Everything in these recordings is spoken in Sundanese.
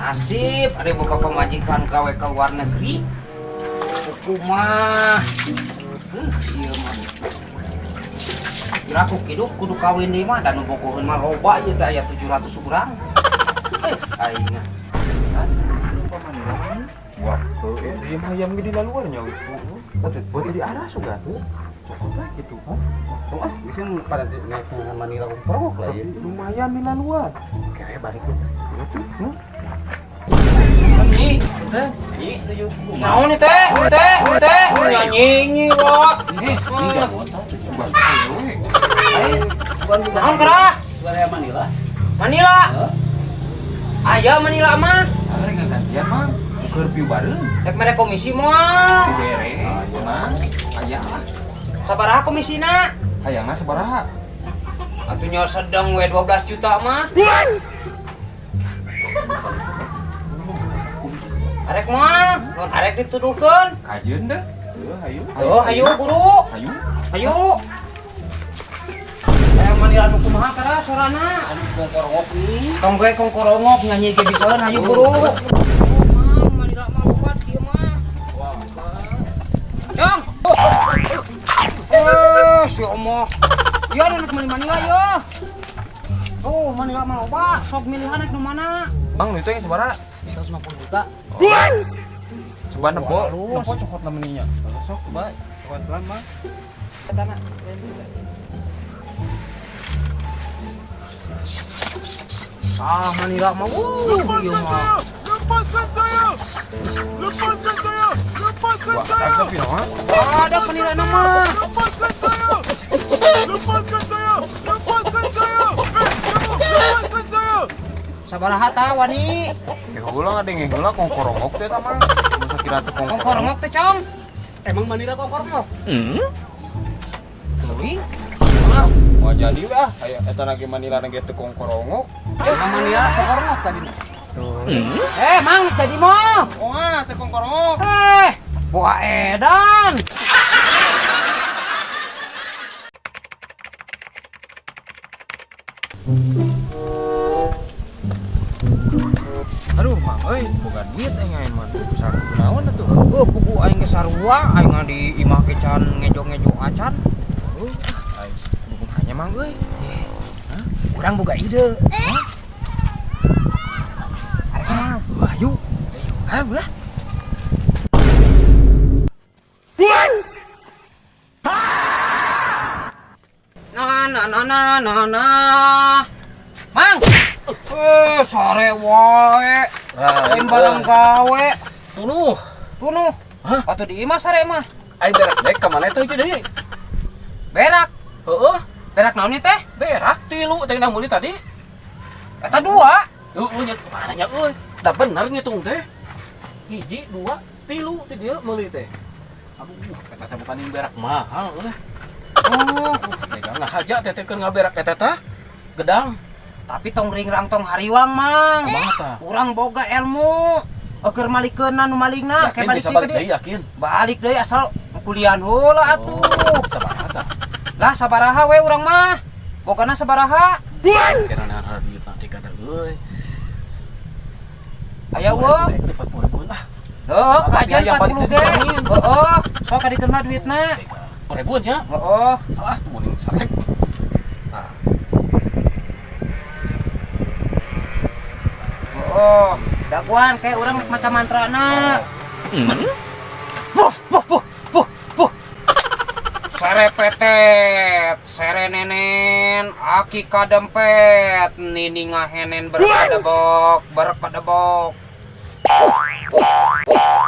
Nasib ada boga pamajikan gawe ke luar negeri. Kumaha? Ieu mah. Kira aku kidu kudu kawin deui mah dan nu bogoheun mah loba ieu teh aya 700 urang. Aing mah. Waktu dia mah hayam ge di laluarnya itu. Buat di arah sudah tuh. Cukup lah gitu. Oh, ah, bisa pada naik dengan Manila Prok lah ya. Lumayan di laluan. Oke, balik tuh. Nyi, nyi, naon nih teh, teh, teh, nyanyi kok. Ini jabota. Naon kerah? Suara Manila. Manila. Aya Manila mah. Arek gantian mah. Keur piu bareng. Rek mere komisi moal. Dibere, tenang. Aya lah. Sabaraha komisina? Hayangna sabaraha? Atuh nya sedang we 12 juta mah. Arek moal, mun arek dituduhkeun. Kajeun deh. Heuh, hayu. Oh, hayu buru. Hayu. Hayu. Manila nu kumaha kara sorana? Aduh, kongkorongok nih. Tong ge kongkorongok nyanyi ge bisaeun hayu buru. Mang, Manila mah lobat ieu mah. Jong. Eh, si omoh. Ieu anak Manila yo. Tuh, Manila mah loba, sok milihan rek nu mana? Bang, itu yang sabaraha? 150 juta. Coba nempo, nempo cokot namanya. Sok coba, cokot lama. Ah, Manila mah ieu mah. Lepaskan saya! Lepaskan saya! Lepaskan saya! Ada Manila mah. Lepaskan saya! Lepaskan saya! Lepaskan saya! Kamu! Lepaskan saya! Sabaraha ta wani? Heula ngadenge heula kongkorongok teh tah mah. Masa kira teh Kongkorongok teh, Cong. Emang Manila kongkorongok? Teuing. Wah jadi ah, aya eta nage Manila nage teu kongkorongok. Emang Manila kongkorongok tadi. Eh, Mang, tadi mah. Wah, teu kongkorongok. Eh, buah edan. Aduh, Mang euy, boga duit aing aing mah. Usaha kunaon atuh? Heueuh, pugu aing ge sarua, aing di imah ge can ngejo-ngejo acan. Heuh, aing dukung hanya Mang euy. Hah? Urang boga ide. Hah? Arek mah. Wah, ayo. Ayo, ah, ulah. Na na na na na na. Mang. Eh, sore wae. Lain barang gawe. Tunuh. Tunuh. Hah? Atuh di imah sare mah. Aing berak dek ka mana teh deui? Berak. Heeh, Berak naon teh? berak tilu teh meuli tadi. Eta dua. Heeh, nya mana nya euy? Da bener ngitung teh. 1, 2, 3 ti dieu meuli teh. Aduh, eta teh bukan berak mahal euy. Oh, Tega ngahaja teh teh keur ngaberak eta teh. Gedang. Tapi tong ringrang tong hariwang, Mang. Kumaha tah? Urang boga ilmu. Keur malikeunna nu malingna, Yakin kayak balik bisa deui balik ke dieu. deui yakin. Balik deui asal kuliahan heula atuh. Sabaraha tah? Lah sabaraha we urang mah. Bogana sabaraha? Kira nahan duit nanti kada euy. Aya eueuh. 40 ribuan ah. Heuh, Tapi kajian aya balik 40 ge. deui dijamin. Heeh, sok kadikeunna duitna. Ribuan nya. Heeh. Alah, mending sarek. Heeh. Daguan kayak urang rek maca mantrana. Buh, buh, buh, buh, buh. Serepetet, serenenen, aki kadempet, nini ngahenen berkedebok, berkedebok.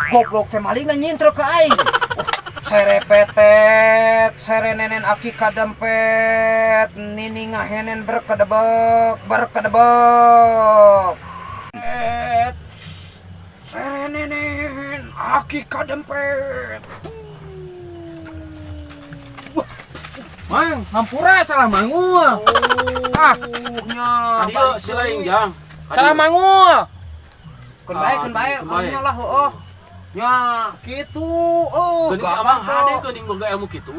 Goblok teh malingna nyintrek ka aing. Serepetet, serenenen aki kadempet, nini ngahenen berkedebok, berkedebok. Serenenen aki kadempet. Mang, hampura salah mangul. Ah, nya. Tadi euy si lain jang. Salah mangul. Keun bae, keun bae, Keun bae. nya lah heueuh. Nya, kitu. Oh, Geuning si Amang hade geuning boga ilmu kitu.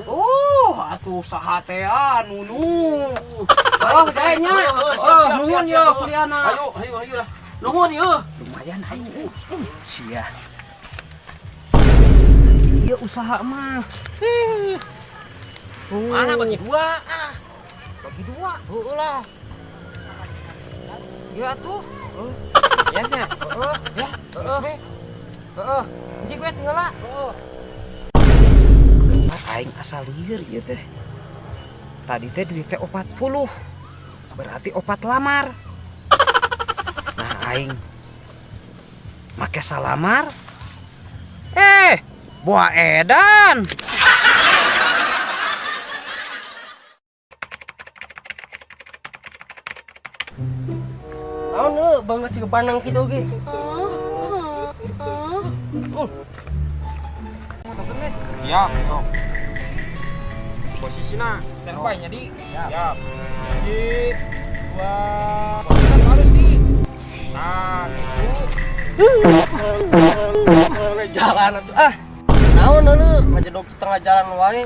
Atuh saha teh nunu. Oh, bae nya. Heueuh, siap, siap, Nuhun siap, yo siap. kuliahna. Ayo, ayo, ayo lah. Nuhun ieu. Lumayan aing. Sia. Iya usaha mah. Mana bagi dua? Ah. Bagi dua. Heeh lah. Ya atuh. Heeh. Ya nya. Heeh, ya. Terus we. Heeh. Anjing we tinggal lah. Aing asal lieur ieu teh. Tadi teh duit teh 40. Berarti 4 lamar. Nah aing make salamar. Buah edan. Naon lu banget sih kepanang gitu ge. Siap, sok. Posisinya standby nya di. Siap. Hiji, dua, posisinya halus di. Nah, gitu. Jalan atuh ah. Naon lu ngajedog di tengah jalan wae.